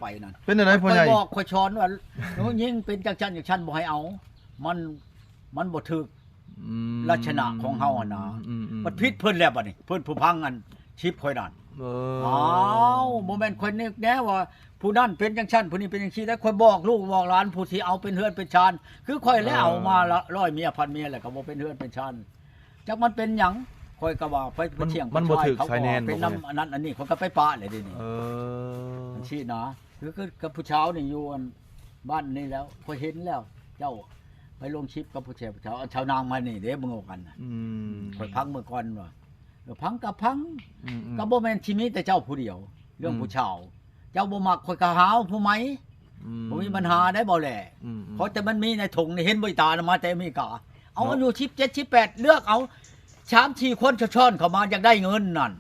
ໄປນັ້ນ ເປັນແນວໃດພໍ່ໃຫຍ່? ຂ້ອຍບອກຂ້ອຍສອນວ່າ ຜູ້ຍິງເປັນຈັ່ງຊັ້ນຈັ່ງຊັ້ນ ບໍ່ໃຫ້ເອົາ ມັນ ມັນບໍ່ຖືກ ອືມ ລັກສະນະຂອງເຮົາຫັ້ນນະ ອືມໆໆ ມັນຜິດເພິ່ນແລ້ວບັດນີ້ ເພິ່ນຜູ້ພັງອັນ ຊິບຂ້ອຍນັ້ນ ເອີ ອ້າວ ບໍ່ແມ່ນຂ້ອຍນຶກແນວວ່າ ຜູ້ນັ້ນເປັນຈັ່ງຊັ້ນ ຜູ້ນີ້ເປັນຈັ່ງຊີ້ ແຕ່ຂ້ອຍບອກລູກບອກຫຼານ ຜູ້ທີ່ເອົາເປັນເຮືອນເປັນຊານ ຄືຂ້ອຍແລ້ວ ເອີ ເອົາມາລະ ຮ້ອຍເມຍພັນເມຍ ແລ້ວກໍບໍ່ເປັນເຮືອນເປັນຊານ ຈັກມັນເປັນຫຍັງ ຂ້ອຍກໍວ່າໄປ ມັນ ໄປຖຽງ ມັນບໍ່ຖືກສາຍແນນ ເຂົາກໍໄປປະແລ້ວເດນີ້ ເອີ ຈັ່ງຊີ້ນະ ຄື ຄືກັບຜູ້ຊາວນີ້ຢູ່ອັນບ້ານນີ້ແລ້ວ ຂ້ອຍເຫັນແລ້ວ ເຈົ້າໄປລົງຄລິບກັບຜູ້ຊາວ ຜູ້ຊາວ ອັນຊາວນາງມານີ້ເດ້ ເບິ່ງເອົາກັນນະ ອືມ ຂ້ອຍຟັງເມື່ອກ່ອນວ່າ ເອີ ຟັງກໍຟັງ ອືມໆ ກໍບໍ່ແມ່ນຊິມີແຕ່ເຈົ້າຜູ້ດຽວ ເລື່ອງ ອືມ ຜູ້ຊາວ ເຈົ້າບໍ່ມັກຂ້ອຍກໍຫາເອົາຜູ້ໃໝ່ ອືມ ບໍ່ມີບັນຫາໄດ໋ ເວົ້າແຫຼະ ອືມໆ ຂໍແຕ່ມັນມີໃນຖົງນີ້ ເຫັນບໍ່ ອີຕານະ ມາແຕ່ອາເມລິກາ ເອົາ ເນາະ ອາຍຸສິບເຈັດ ສິບແປດ ເລືອກເອົາສາມສີ່ຄົນຊ້ອນໆເຂົ້າມາ ຢາກໄດ້ເງິນນັ້ນ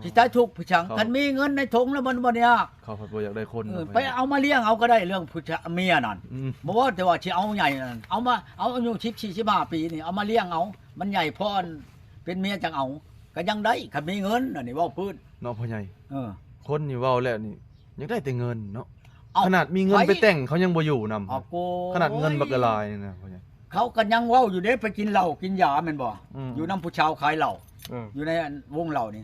ເອີ ຊິຕາຍທຸກຜູ້ຊັງ ຄັນມີເງິນໃນຖົງແລ້ວມັນບໍ່ຍາກ ເຂົາພັດບໍ່ຢາກໄດ້ຄົນ ເອີ ໄປເອົາມາລ້ຽງເອົາກໍໄດ້ ເລື່ອງຜູ້ຊາ ເມຍນັ້ນ ອືມ ບໍ່ວ່າແຕ່ວ່າຊິເອົາໃຫຍ່ນັ້ນ ເອົາມາ ເອົາອາຍຸສິບສີ່ ສິບຫ້າປີນີ້ ເອົາມາລ້ຽງເອົາ ມັນໃຫຍ່ພໍເປັນເມຍຈັ່ງເອົາ ກໍຍັງໄດ້ ຄັນມີເງິນ ອັນນີ້ເວົ້າພື້ນ ເນາະພໍ່ໃຫຍ່ ເອີ ຄົນນີ້ເວົ້າແລ້ວນີ້ ຢາກໄດ້ແຕ່ເງິນເນາະ ເອົ້າ ຂະໜາດມີເງິນ ໃຜ ໄປແຕ່ງເຂົາຍັງບໍ່ຢູ່ນຳ ເອົາໂກ ຂະໜາດເງິນບັກຫຼາຍໆນີ້ນະພໍ່ໃຫຍ່ ເຂົາກໍຍັງເວົ້າຢູ່ເດ້ ໄປກິນເຫຼົ້າກິນຢາແມ່ນບໍ່ ອືມ ຢູ່ນຳຜູ້ຊາວຂາຍເຫຼົ້າ ເອີ ຢູ່ໃນອັນວົງເຫຼົ້ານີ້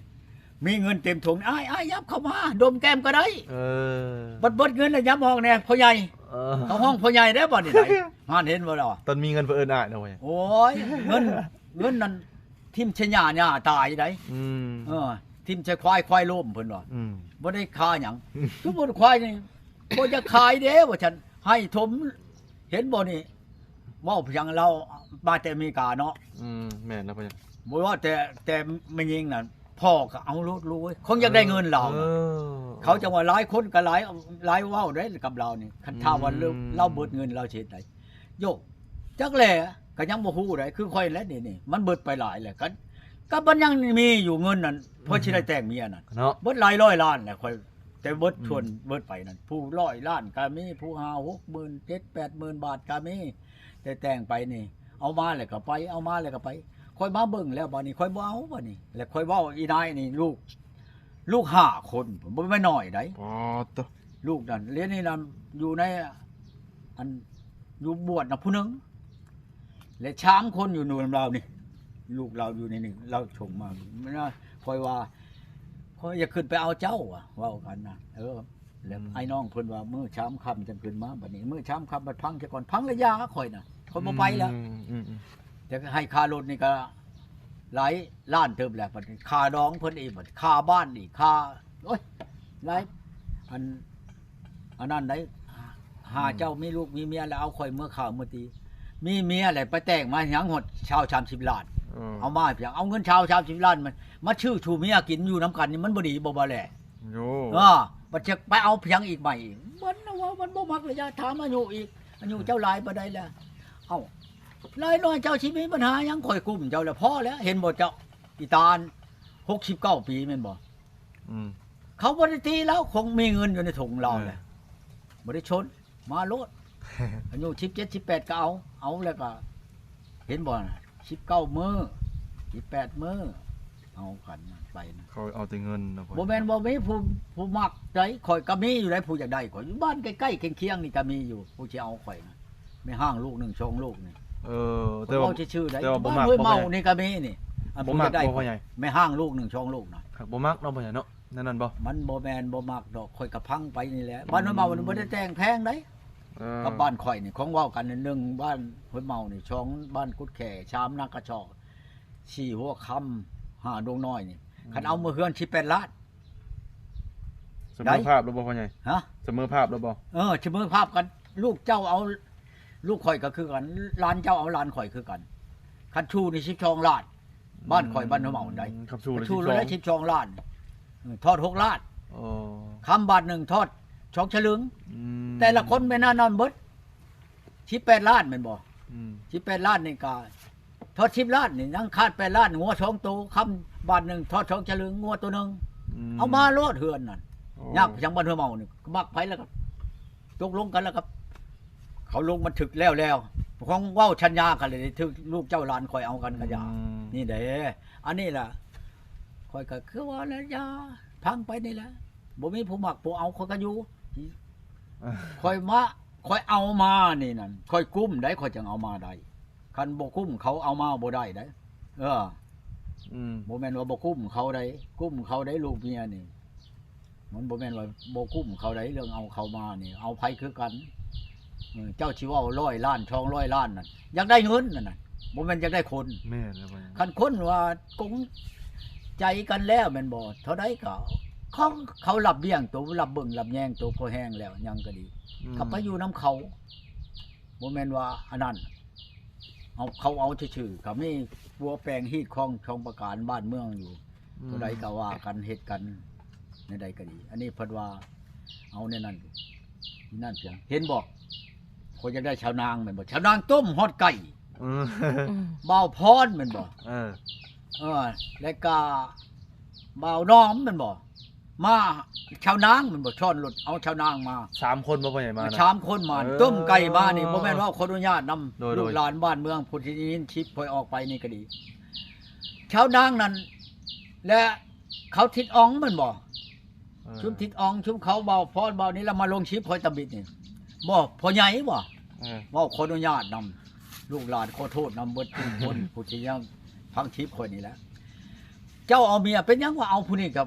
ມີເງິນເຕັມຖົງ ອ້າຍ ອ້າຍ ຫຍັບເຂົ້າມາ ດົມແກ້ມກໍໄດ້ ເອີ ບັດເບິດເງິນແລ້ວຫຍັບອອກແດ່ພໍ່ໃຫຍ່ ເອີ ເຂົາຮ້ອງພໍ່ໃຫຍ່ເດ້ບັດນີ້ໄດ໋ ຫັ້ນເຫັນບໍ່ລະ ຕອນມີເງິນເພິ່ນເອີ້ນອ້າຍນະ ໂອ້ຍ ເງິນ ເງິນນັ້ນຖິ້ມໃສ່ຫຍ້າ ຫຍ້າຕາຍໄດ໋ ອືມ ເອີ ຖິ້ມໃສ່ຄວາຍ ຄວາຍລົ້ມເພິ່ນວ່າ ອືມ ບໍ່ໄດ້ຄ່າຫຍັງ ອືມ ສົມມຸດຄວາຍນີ້ ບໍ່ຢາກຂາຍເດ້ວ່າຊັ້ນ ໃຫ້ຖົມ ເຫັນບໍ່ນີ້ ເວົ້າພຽງລາວມາແຕ່ອາເມລິກາເນາະ ອືມ ແມ່ນແລ້ວພໍ່ໃຫຍ່ ບໍ່ວ່າແຕ່ ແຕ່ແມ່ຍິງນັ້ນ ພໍ່ກໍເອົາໂລດລູກເອີຍ ຄົງຢາກໄດ້ເງິນລາວນະ ເອີ ເຂົາຈັ່ງວ່າຫຼາຍຄົນກໍຫຼາຍ ຫຼາຍເວົ້າໄດ໋ກັບລາວນີ້ ຄັນຖ້າວ່າ ອືມ ລາວເບິດເງິນລາວຊິເຮັດໃດ ໂຢ ຈັກແຫຼະ ກໍຍັງບໍ່ຮູ້ໃດ໋ ຄືຂ້ອຍແຫຼະນີ້ ນີ້ ມັນເບິດໄປຫຼາຍແລ້ວ ກໍ ກໍມັນຍັງມີຢູ່ເງິນນັ້ນ ພໍຊິໄດ້ແຕ່ງເມຍນັ້ນ ເນາະ ເບິດຫຼາຍຮ້ອຍລ້ານແຫຼະ ຂ້ອຍ ແຕ່ເບິດ ອືມ ສ່ວນເບິດໄປນັ້ນ ຜູ້ຮ້ອຍລ້ານກໍມີ ຜູ້ຫ້າຫົກໝື່ນ ເຈັດແປດໝື່ນບາດກໍມີ ແຕ່ແຕ່ງໄປນີ້ ເອົາມາແລ້ວກໍໄປ ເອົາມາແລ້ວກໍໄປ ຂ້ອຍມາເບິ່ງແລ້ວ ບາດນີ້ຂ້ອຍບໍ່ເອົາ ບາດນີ້ ແລ້ວຂ້ອຍເວົ້າອີນາຍນີ້ ລູກ ລູກຫ້າຄົນ ບໍ່ແມ່ນນ້ອຍໃດ໋ ອໍ ໂຕ ລູກນັ້ນ ລຽນນີ້ນະ ຢູ່ໃນ ອັນ ຢູ່ບວດນະຜູ້ໜຶ່ງ ແລະ ສາມຄົນຢູ່ນຳລາວນີ້ ລູກລາວຢູ່ໃນນີ້ ລາວສົ່ງມາ ແມ່ນວ່າ ຂ້ອຍວ່າ ຂ້ອຍຢາກຂຶ້ນໄປເອົາເຈົ້າວ່າ ເວົ້າກັນນະ ເອີ ແລ້ວ ອືມ ອ້າຍນ້ອງເພິ່ນວ່າ ມື້ສາມຄ່ຳຈັ່ງຂຶ້ນມາ ບັດນີ້ມື້ສາມຄ່ຳບັດພັງຊະກ່ອນ ພັງລະຢ່າຂ້ອຍນະ ຂ້ອຍບໍ່ໄປແລ້ວ ອືມ ອືມ ອືມ ແຕ່ໃຫ້ຄ່າລົດນີ້ກໍຫຼາຍລ້ານເຕີບແລ້ວ ບັດນີ້ຄ່າດອງເພິ່ນອີກ ບັດຄ່າບ້ານອີກ ຄ່າ ໂອ້ຍ ຫຼາຍ ອັນ ອັນນັ້ນໃດ໋ ຫາ ອືມ ເຈົ້າມີລູກມີເມຍແລ້ວເອົາຂ້ອຍເມືອຂ້າເມືອຕີ ມີເມຍແລ້ວໄປແຕ່ງມາຫຍັງຮອດຊາວສາມສິບລ້ານ ເອີ ເອົາມາໃຫ້ພຽງ ເອົາເງິນຊາວສາມສິບລ້ານມາ ມາຊື້ສູ່ເມຍກິນຢູ່ນຳກັນນີ້ ມັນບໍ່ດີບໍ່ ບໍ່ແລ ໂຍ ເອີ ບັດຈະໄປເອົາພຽງອີກໃໝ່ອີກ ມັນວ່າມັນບໍ່ມັກລະຍະ ຖາມອາຍຸອີກ ອາຍຸເຈົ້າຫຼາຍປານໃດແລ້ວ ເອົ້າ ຫຼາຍໜ້ອຍເຈົ້າຊິມີບັນຫາຫຍັງ ຂ້ອຍກຸ້ມເຈົ້າແລ້ວ ພໍແລ້ວ ເຫັນບໍ່ເຈົ້າ ອີຕານ ຫົກສິບເກົ້າປີແມ່ນບໍ່? ອືມ ເຂົາບໍ່ໄດ້ຕີລາວ ຄົງມີເງິນຢູ່ໃນຖົງລາວ ເອີ ແຫຼະ ບໍ່ໄດ້ຊົນ ມາໂລດ ອາຍຸສິບເຈັດ ສິບແປດກໍເອົາ ເອົາແລ້ວກໍ ເຫັນບໍ່ນະ ສິບເກົ້າມື້ ສິບແປດມື້ ເອົາກັນໄປນະ ເຂົາເອົາແຕ່ເງິນນະ ບໍ່ແມ່ນບໍ່ມີຜູ້ ຜູ້ມັກໃດ໋ ຂ້ອຍກໍມີຢູ່ໃດ໋ ຜູ້ຢາກໄດ້ຂ້ອຍ ຢູ່ບ້ານໃກ້ໆຄຽງໆນີ້ກໍມີຢູ່ ຜູ້ຊິເອົາຂ້ອຍນະ ແມ່ຮ້າງລູກໜຶ່ງ ສອງລູກນີ້ ເອີ ແຕ່ວ່າ ເວົ້າຊື່ໆໃດ໋ ແຕ່ວ່າບໍ່ມັກ ບ້ານຫ້ວຍເມົານີ້ກໍມີນີ້ ອັນຜູ້ຢາກໄດ້ ບໍ່ມັກບໍ່ ພໍ່ໃຫຍ່ ແມ່ຮ້າງລູກໜຶ່ງ ສອງລູກນະ ຄັກ ບໍ່ມັກເນາະພໍ່ໃຫຍ່ເນາະ ແນວນັ້ນບໍ່? ມັນບໍ່ແມ່ນບໍ່ມັກດອກ ຂ້ອຍກໍພັງໄປນີ້ແຫຼະ ບ້ານຫ້ວຍເມົານີ້ບໍ່ໄດ້ແຕ່ງແພງໃດ໋ ເອີ ກັບບ້ານຂ້ອຍນີ້ ຂອງເວົ້າກັນໜຶ່ງ ບ້ານຫ້ວຍເມົານີ້ ສອງ ບ້ານກຸດແຂ້ ສາມ ນາກະຊອກ ສີ່ ຫົວຄຳ ຫ້າ ດວງນ້ອຍນີ້ ອືມ ຄັນເອົາມາເຮືອນ ສິບແປດລ້ານ ສະເໝີພາບແລ້ວບໍ່ພໍ່ໃຫຍ່? ຮະ? ສະເໝີພາບແລ້ວບໍ່? ເອີ ສະເໝີພາບກັນ ລູກເຈົ້າເອົາ ລູກຂ້ອຍກໍຄືກັນ ຫຼານເຈົ້າເອົາຫຼານຂ້ອຍຄືກັນ ຄັນຊູ້ນີ້ ສິບສອງລ້ານ ບ້ານຂ້ອຍ ອືມ ບ້ານເຮົາເວົ້າໄດ໋ ຄັນຊູ້ ຄັນຊູ້ ສິບສອງ ສິບສອງລ້ານ ເອີ ທອດ ຫົກລ້ານ ອໍ ຄຳບາດໜຶ່ງ ທອດ ສອງ ສະລຶງ ອືມ ແຕ່ລະຄົນແມ່ນນັ້ນເບິດ ສິບແປດລ້ານແມ່ນບໍ່? ອືມ ສິບແປດລ້ານນີ້ກໍ ທອດ ສິບລ້ານນີ້ ຍັງຂາດ ແປດລ້ານ ງົວ ສອງ ໂຕ ຄຳບາດໜຶ່ງ ທອດ ສອງ ສະລຶງ ງົວໂຕໜຶ່ງ ອືມ ເອົາມາໂລດເຮືອນນັ້ນ ອໍ ຍາກຫຍັງ ບ້ານຫ້ວຍເມົານີ້ ມັກໃຜແລ້ວກໍຕົກລົງກັນ ແລ້ວກໍເຂົາລົງບັນທຶກແລ້ວໆ ຂອງເວົ້າສັນຍາກັນເລີຍ ຖືກລູກເຈົ້າຫຼານຂ້ອຍເອົາກັນກໍຢ່າ ອືມ ນີ້ເດ້ ອັນນີ້ລະ ຂ້ອຍກໍຄືວ່າລະ ຢ່າ ພັງໄປນີ້ແຫຼະ ບໍ່ມີຜູ້ມັກຜູ້ເອົາ ຂ້ອຍກໍຢູ່ ຂ້ອຍມາ ຂ້ອຍເອົາມານີ້ນັ້ນ ຂ້ອຍກຸ້ມໄດ໋ ຂ້ອຍຈັ່ງເອົາມາໄດ້ ຄັນບໍ່ກຸ້ມເຂົາເອົາມາບໍ່ໄດ້ໄດ໋ ເອີ ອືມ ບໍ່ແມ່ນວ່າບໍ່ກຸ້ມເຂົາໄດ໋ ກຸ້ມເຂົາໄດ໋ ລູກເມຍນີ້ ມັນບໍ່ແມ່ນວ່າບໍ່ກຸ້ມເຂົາໄດ໋ ເລື່ອງເອົາເຂົາມານີ້ ເອົາໃຜຄືກັນ ເອີ ເຈົ້າຊິເວົ້າຮ້ອຍລ້ານ ສອງຮ້ອຍລ້ານນັ້ນ ຢາກໄດ້ເງິນນັ້ນນະ ບໍ່ແມ່ນຢາກໄດ້ຄົນ ແມ່ນແລ້ວ ຄັນຄົນວ່າກົງໃຈກັນແລ້ວແມ່ນບໍ່ ເທົ່າໃດກໍ ເຂົາ ເຂົາຮັບລ້ຽງໂຕ ຮັບເບິ່ງຮັບແຍງໂຕພໍແຮງແລ້ວ ຫຍັງກໍດີ ອືມ ກໍໄປຢູ່ນຳເຂົາ ບໍ່ແມ່ນວ່າອັນນັ້ນ ເອົາ ເຂົາເອົາຊື່ໆ ກໍມີປົວແປງຮີດຄອງຊ່ອງປະການບ້ານເມືອງຢູ່ ອືມ ຕົວໃດກໍວ່າກັນ ເຮັດກັນແນວໃດກໍດີ ອັນນີ້ເພິ່ນວ່າເອົາແນວນັ້ນ ນັ້ນພຽງ ເຫັນບໍ່ ຂ້ອຍຢາກໄດ້ຊາວນາງແມ່ນບໍ່ ຊາວນາງຕົ້ມຮອດໄກ່ ອືມ ອືມ ບ່າວພອນແມ່ນບໍ່ ເອີ ເອີ ແລ້ວກໍບ່າວນອມແມ່ນບໍ່ ມາຊາວນາງແມ່ນບໍ່ ຊ້ອນລົດເອົາຊາວນາງມາ ສາມຄົນບໍ່ ພໍ່ໃຫຍ່ມານະ ສາມຄົນມາ ເອີ ຕົ້ມໄກ່ມານີ້ ບໍ່ແມ່ນວ່າຂໍອະນຸຍາດນຳ ໂດຍ ລູກຫຼານບ້ານເມືອງ ຜູ້ທີ່ໄດ້ຍິນຄລິບຂ້ອຍອອກໄປນີ້ກໍດີ ຊາວນາງນັ້ນ ແລະ ເຂົາທິດອອງແມ່ນບໍ່ ເອີ ຊຸມທິດອອງ ຊຸມເຂົາບ່າວພອນ ບ່າວນີ້ລະມາລົງຄລິບຂ້ອຍຕຳອິດນີ້ ບໍ່ ພໍ່ໃຫຍ່ບໍ່ ເອີ ເວົ້າຂໍອະນຸຍາດນຳ ລູກຫຼານຂໍໂທດນຳເບິດທຸກຄົນ ຜູ້ທີ່ຍັງຟັງຄລິບຂ້ອຍນີ້ແຫຼະ ເຈົ້າເອົາເມຍເປັນຫຍັງວ່າ ເອົາຜູ້ນີ້ກໍ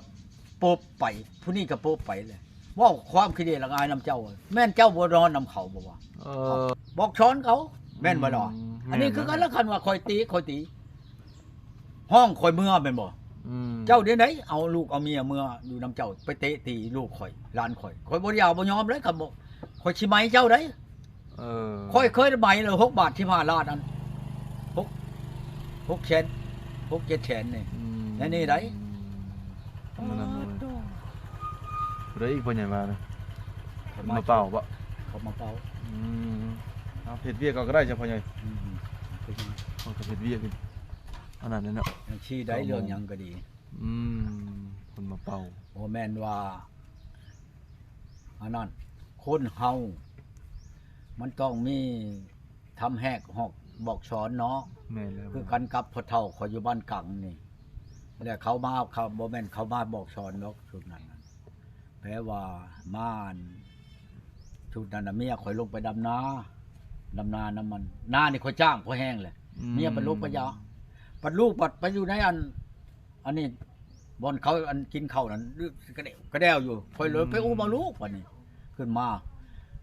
ປົບໄປ ຜູ້ນີ້ກໍປົບໄປແຫຼະ ເວົ້າຄວາມຂີ້ເດລະອາຍນຳເຈົ້າ ແມ່ນເຈົ້າບໍ່ນອນນຳເຂົາບໍ່ວ່າ ເອີ ບອກສອນເຂົາ ແມ່ນບໍ່ລະ ອືມ ອັນນີ້ຄືກັນລະ ຄັນວ່າຂ້ອຍຕິ ຂ້ອຍຕິ ຮ້ອງຂ້ອຍເມືອແມ່ນບໍ່ ອືມ ເຈົ້າແນວໃດ ເອົາລູກເອົາເມຍເມືອຢູ່ນຳເຈົ້າ ໄປເຕະຕີລູກຂ້ອຍ ຫຼານຂ້ອຍ ຂ້ອຍບໍ່ຢາກບໍ່ຍອມເລີຍ ຄັນບໍ່ ຂ້ອຍຊິໄໝເຈົ້າໃດ ເອີ ຂ້ອຍເຄີຍໄໝແລ້ວ ຫົກບາດ ສິບຫ້າລ້ານ ອັນ ຫົກ ຫົກແສນ ຫົກເຈັດແສນນີ້ ອືມ ແນວນີ້ໃດ ນັ້ນ ຜູ້ໃດອີກ ພໍ່ໃຫຍ່ວ່ານະ ເຂົາມາເປົ່າບໍ່ ເຂົາມາເປົ່າ ອືມ ເອົາເຮັດວຽກເອົາກໍໄດ້ ເຈົ້າພໍ່ໃຫຍ່ ອືມ ເຂົາກໍເຮັດວຽກຢູ່ ອັນນັ້ນແຫຼະເນາະ ຈັ່ງຊີ້ໄດ້ ເລື່ອງຫຍັງກໍດີ ອືມ ເພິ່ນມາເປົ່າ ບໍ່ແມ່ນວ່າ ອັນນັ້ນ ຄົນເຮົາມັນຕ້ອງມີທຳແຮກຮອກບອກສອນເນາະ ແມ່ນແລ້ວ ຄືກັນກັບພໍ່ເຖົ້າຂ້ອຍຢູ່ບ້ານກັງນີ້ ແລ້ວເຂົາມາ ເຂົາ ບໍ່ແມ່ນເຂົາມາບອກສອນດອກ ຊຸມນັ້ນນະ ແປວ່າມາ ອັນ ຊຸມນັ້ນນະ ເມຍຂ້ອຍລົງໄປດຳນາ ດຳນານຳມັນ ນານີ້ຂ້ອຍຈ້າງພໍແຮງແຫຼະ ອືມ ເມຍໄປລົງໄປຢາ ບັດລູກບັດໄປຢູ່ໃນອັນ ອັນນີ້ ບ່ອນເຂົາ ອັນ ກິນເຂົ້ານັ້ນ ກະແດວ ກະແດວຢູ່ ຂ້ອຍເລີຍ ອືມ ໄປອຸ້ມເອົາລູກ ບັດນີ້ ຂຶ້ນມາ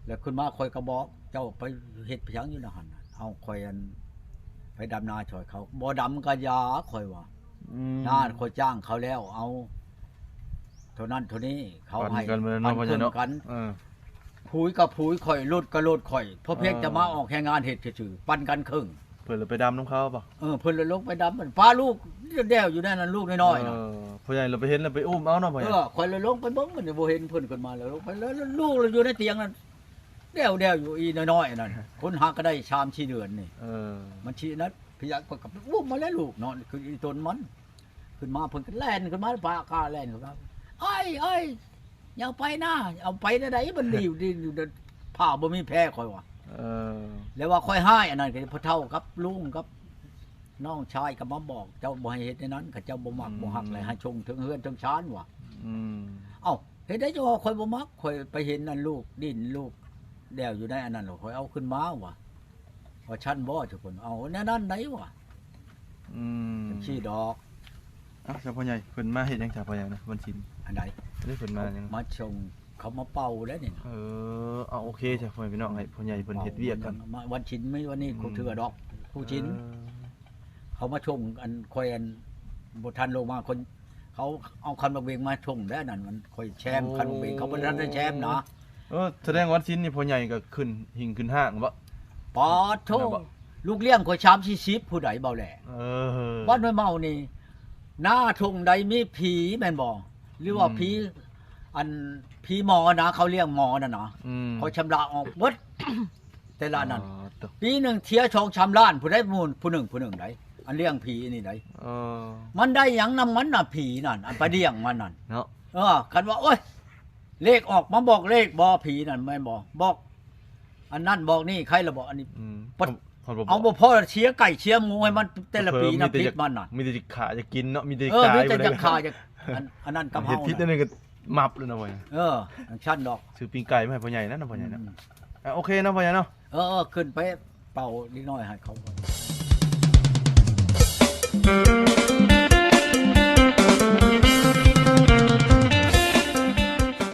ແລ້ວຂຶ້ນມາຂ້ອຍກໍບອກ ເຈົ້າໄປເຮັດຫຍັງຢູ່ໃນຫັ້ນ ເອົາ ຂ້ອຍ ອັນ ໄປດຳນາຊ່ອຍເຂົາ ບໍ່ດຳກໍຢ່າ ຂ້ອຍວ່າ ອືມ ນາຂ້ອຍຈ້າງເຂົາແລ້ວ ເອົາ ເທົ່ານັ້ນເທົ່ານີ້ ເຂົາໃຫ້ ປັນກັນ ປັນເຄິ່ງກັນ ເອີ ຜຸຍກໍຜຸຍຂ້ອຍ ລົດກໍລົດຂ້ອຍ ພໍພຽງແຕ່ມາອອກແຮງງານເຮັດຊື່ໆ ປັນກັນເຄິ່ງ ເພິ່ນລະໄປດຳນຳເຂົາບໍ່? ເອີ ເພິ່ນລະລົງໄປດຳ ປາລູກແດວຢູ່ໃນນັ້ນ ລູກນ້ອຍໆນະ ເອີ ພໍ່ໃຫຍ່ລະໄປເຫັນລະໄປອຸ້ມເອົາເນາະ ພໍ່ໃຫຍ່ ເອີ ຂ້ອຍລະລົງໄປເບິ່ງ ມັນບໍ່ເຫັນເພິ່ນຂຶ້ນມາ ລະລົງໄປ ລະລູກລະຢູ່ໃນຕຽງນັ້ນ ແດວໆຢູ່ ອີນ້ອຍໆນັ້ນ ຄົນຫາກໍໄດ້ສາມສີ່ເດືອນນີ້ ເອີ ມັນຊິນັ້ນ ພະຍາກໍໄປອຸ້ມມາແລ້ວລູກເນາະ ຄືອີຕົນມັນ ຂຶ້ນມາເພິ່ນກໍແລ່ນຂຶ້ນມາ ປາກ້າແລ່ນຂຶ້ນມາ ອ້າຍ ອ້າຍ ຢ່າເອົາໄປນະ ເອົາໄປແນວໃດ ມັນດີຢູ່ ດີຢູ່ ຜ້າບໍ່ມີແພ ຂ້ອຍວ່າ ເອີ ແລ້ວວ່າຂ້ອຍຮ້າຍ ອັນນັ້ນກໍພໍ່ເຖົ້າກັບລຸງກັບນ້ອງຊາຍກໍມາບອກ ເຈົ້າບໍ່ໃຫ້ເຮັດແນວນັ້ນ ເຂົາເຈົ້າບໍ່ມັກ ອືມ ບໍ່ຮັກ ແລ້ວໃຫ້ສົ່ງເຖິງເຮືອນເຖິງຊານວ່າ ອືມ ເອົ້າ ເຮັດໄດ້ຈັ່ງວ່າຂ້ອຍບໍ່ມັກ ຂ້ອຍໄປເຫັນອັນລູກດິ້ນ ລູກແດວຢູ່ໃນອັນນັ້ນ ຂ້ອຍເອົາຂຶ້ນມາວ່າ ວ່າຊັ້ນບໍ່ ທຸກຄົນ ເອົາແນວນັ້ນໄດ໋ວ່າ ອືມ ຈັ່ງຊີ້ດອກ ເອົ້າ ເຈົ້າພໍ່ໃຫຍ່ ເພິ່ນມາເຮັດຫຍັງ ເຈົ້າພໍ່ໃຫຍ່ນະ ວັນສິນ ອັນໃດ ອັນນີ້ເພິ່ນມາຫຍັງ ມາສົ່ງ ເຂົາມາເປົ່າແລ້ວນີ້ນະ ເອີ ເອົາ ໂອເຄ ເຈົ້າ ພໍ່ແມ່ພີ່ນ້ອງ ໃຫ້ພໍ່ໃຫຍ່ເພິ່ນເຮັດວຽກກ່ອນ ມາວັນສິນ ມີວັນນີ້ ອືມ ຄູ່ເທື່ອດອກ ຄູ່ສິນ ເອີ ເຂົາມາສົ່ງ ອັນ ຂ້ອຍ ອັນ ບໍ່ທັນລົງມາ ຄົນ ເຂົາເອົາຄັນໝາກເບັງມາສົ່ງແລ້ວນັ້ນ ມັນຂ້ອຍແຊມ ໂອ້ ຄັນໝາກເບັງ ເຂົາບໍ່ທັນໄດ້ແຊມນະ ເອີ ສະແດງວັນສິນນີ້ພໍ່ໃຫຍ່ກໍຂຶ້ນຫິ້ງຂຶ້ນຫ້າງບໍ? ປາດໂທ ແມ່ນບໍ? ລູກລ້ຽງຂ້ອຍສາມສີ່ສິບ ຜູ້ໃດເບົາແຫຼະ ເອີ ບ້ານຫ້ວຍເມົານີ້ ນາທົ່ງໃດມີຜີແມ່ນບໍ່? ຫຼືວ່າ ອືມ ຜີ ອັນ ຜີໝໍນະ ເຂົາລ້ຽງໝໍນັ້ນນະ ອືມ ຂ້ອຍຊຳລະອອກເບິດ ແຕ່ລະນັ້ນ ອໍ ໂຕ ປີໜຶ່ງເທື່ອສອງສາມລ້ານ ຜູ້ໃດໝູ່ ຜູ້ໜຶ່ງ ຜູ້ໜຶ່ງໃດ໋ ອັນລ້ຽງຜີອັນນີ້ໃດ໋ ເອີ ມັນໄດ້ຫຍັງນຳມັນນະ ຜີນັ້ນ ອັນໄປລ້ຽງມັນນັ້ນເນາະ ເອີ ຄັນວ່າ ໂອ້ຍ ເລກອອກມາບອກເລກບໍ່ ຜີນັ້ນແມ່ນບໍ່? ບອກອັນນັ້ນບອກນີ້ ໃຄລະບໍ່ ອັນນີ້ ອືມ ປະ ເອົາ ເອົາບໍ່ພໍ ເອົາບໍ່ພໍ ເສຍໄກ່ເສຍໝູໃຫ້ມັນ ເອີ ແຕ່ລະປີນະ ເອີ ມີແຕ່ ຜິດມັນນະ ມີແຕ່ຢາກຂ້າຢາກກິນເນາະ ມີແຕ່ ເອີ ຕາຍ ມີແຕ່ຢາກຂ້າຢາກ ອັນ ອັນນັ້ນກັບເຮົາ ເຮັດຜິດອັນນີ້ກໍ ມັບເລີຍເນາະພໍ່ໃຫຍ່ ເອີ ຈັ່ງຊັ້ນດອກ ຊື້ປີ້ງໄກ່ມາໃຫ້ພໍ່ໃຫຍ່ແລ້ວເນາະພໍ່ໃຫຍ່ເນາະ ອືມ ອ່ະ ໂອເຄເນາະພໍ່ໃຫຍ່ເນາະ ເອີ ເອີ ຂຶ້ນໄປເປົ່າເດັກນ້ອຍໃຫ້ເຂົາ